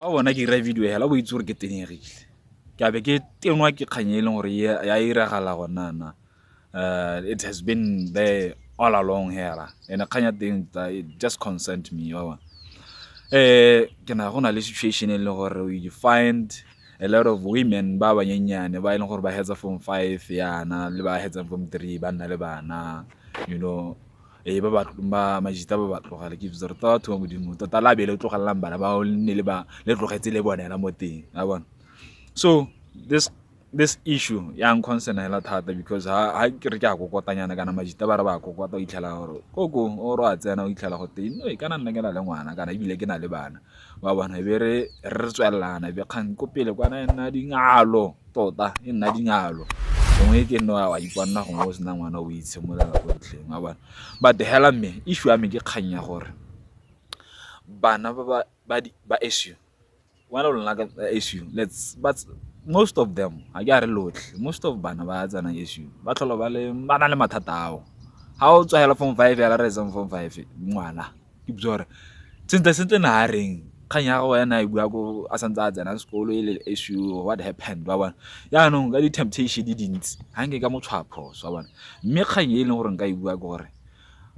Fa o bona ke 'ira video hela o bo itse gore ke tenegile, ke a be ke tenwa ke kgang e leng gore ya iragala gone yana. It has been there all along hela and-e kgang ya teng it just concerned me wa bona. Ke na go na le situation e leng gore you find a lot of women ba banyenyane ba e leng gore ba hetsa form five yana le ba hetsang form three ba nna le bana you know. Ee, ba ba majita ba ba tlogela ke ipotsa gore tota batho ba Modimo tota la be le tlogelelang bana bao le nne le ba le tlogetse le bone hela mo teng wa bona. So this issue ya n-concern-a hela thata because ha ke re ke a kokotanyana kana majita ba re ba kokota o itlhela gore koko o re wa tsena o itlhela gote no kana nna ke na le ngwana kana ebile ke na le bana wa bona e be re re tswelelana e be kgang ko pele kwana e nna dingalo. Tota e nna dingalo, gongwe ke nne wa iponna gongwe o sena ngwana o itshimololela ko ntlheng wa bona. But hela mme issue ya me ke kgang ya gore bana ba ba S_U ngwana lona ka S_U let's but most of them ga ke a re lotlhe, most of bana ba tsenang S_U ba tlhola ba le ba na le mathata ao. Ga o tswa hela form five hela re etsang form five ngwana. Ke ipotsa gore sentle sentle ne a reng, kgang ya gagwe ene a e bua ko a santse a tsena sekolo e le S_U what happened wa bona. Jaanong ka di-temptation di dintsi ga nke ka mo tshwaya phoso wa bona. Mme kgang e leng gore nka e bua ke gore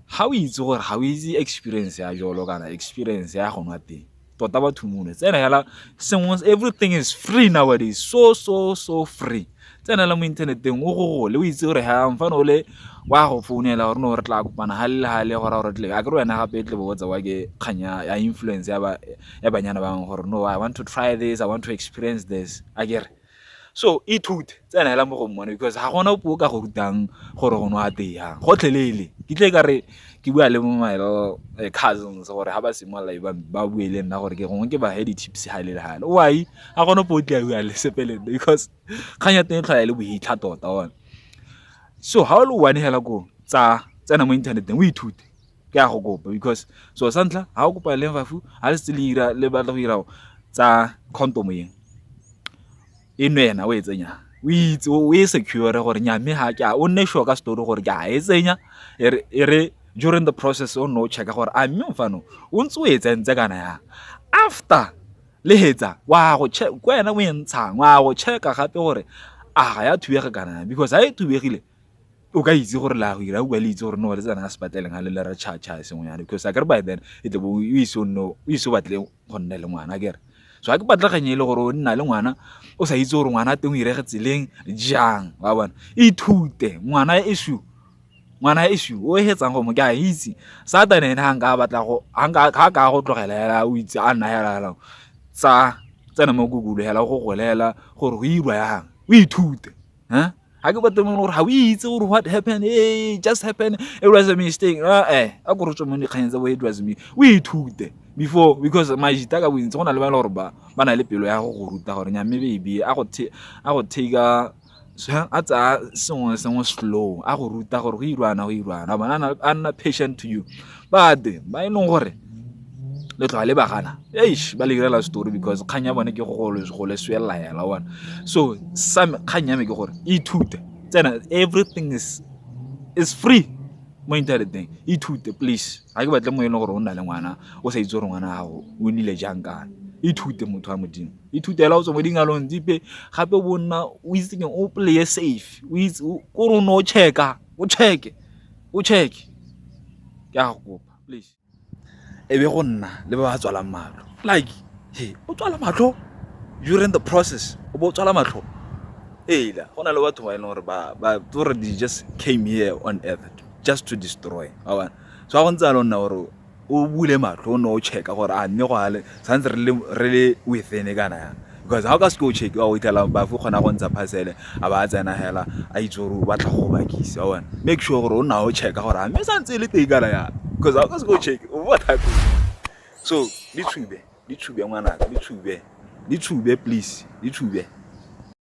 ga o itse gore ga o itse experience ya jolo kana experience ya go nwa tee tota batho mono tsena hela sengwe everything is free nowadays so so so free. Tsena hela mo inthaneteng o google o itse gore ha mfane o le wa go founela gore no re tla kopana hale le hale go raya gore tle akere wena gape e tle bo tsewa ke kgang ya influence ya ba ya banyana ba bangwe gore no I want to try this, I want to experience this akere. So ithute tsena hela mo go mmone because ga gona ope o ka go rutang gore go nwa tee yang gotlhelele. Ke tle ka re ke bua le my little cousins gore ga ba simolola ba bue le nna gore ke gongwe ke ba he di-tips hale le hale. Why ga gona ope o tle a bua le sepe le nna because kgang ya teng e tlhola e le bohitlha tota wa bona. So ga o le one hela koo tsa tsena mo inthaneteng o ithute ke a go kopa because so sa ntlha ga o kopa le mafu ga le setse le ira le batla go ira tsa condom eng e nwe ena o e tsenya o itse o e secure gore nya mme ga ke a o nne sure ka story gore ke a e tsenya e re during the process o nne o checka gore a mme fano o ntse o e tsentse kana yang after le hetsa wa go check ke wena o e ntshang wa go checka gape gore a ga ya thubega kana because ga e thubegile o ka itse gore la go ira o le itse gore no le tsena sepetleleng ga le le re cha cha sengwenyana because akere by then e tle bo o ise o nne o ise o batle go nna le ngwana akere. So ga ke batle kgang e le gore o nna le ngwana o sa itse gore ngwana teng o irege tseleng jang wa bona. Ithute ngwana issue ngwana issue o hetsang go mo ke a itse satane ene ga nka batla go ga ka go tlogela hela o itse a nna hela hela tsa tsena mo Google hela go golela gore go irwa yang o ithute. Huh? Ga ke batle mo gore ga o itse gore what happened, eh, just happened, it was a mistake. Eh, a ko re tswe mo dikgang tsa bo it was me. O ithute before because majita ka bontsi go na le ba e le gore ba ba na le pelo ya go go ruta gore nya mme baby a go a go take a tsaya sengwe le sengwe slow a go ruta gore go irwana go irwana bona a nna patient to you but ba e leng gore le tloga le ba gana eish ba le direla story because kgang ya bone ke go le swelela hela wa bona. So sa me kgang ya me ke gore ithute tsena everything is free mo inthaneteng ithute please ga ke batle mo e leng gore o nna le ngwana o sa itse gore ngwana gago o nnile jang kana ithute motho wa Modimo ithute hela o tswe mo dingalong dipe gape o bo nna o itse keng o play-e safe o itse kore o nne o check-a o check-e o check-e ke a go kopa please. E be go nna le ba ba tswalang matlho like he o tswala matlho during the process o bo o tswala matlho ela go na le batho ba e leng gore ba gore they just came here on earth just to destroy wa bona. So ga go ntse jalo nna gore o bule matlho o nne o check-a gore a mme go ale santse re le within kana yang because ga o ka seke o check wa go itlhela bafu kgona go ntsha parcel a ba a tsena hela a itse gore o batla go bakisa wa bona. Make sure gore o nna o checka gore a mme santse e le teng kana yang because ga o ka seke o check o mo mathateng. So di tshube, di tshube ngwanaka, di tshube, di tshube please, di tshube.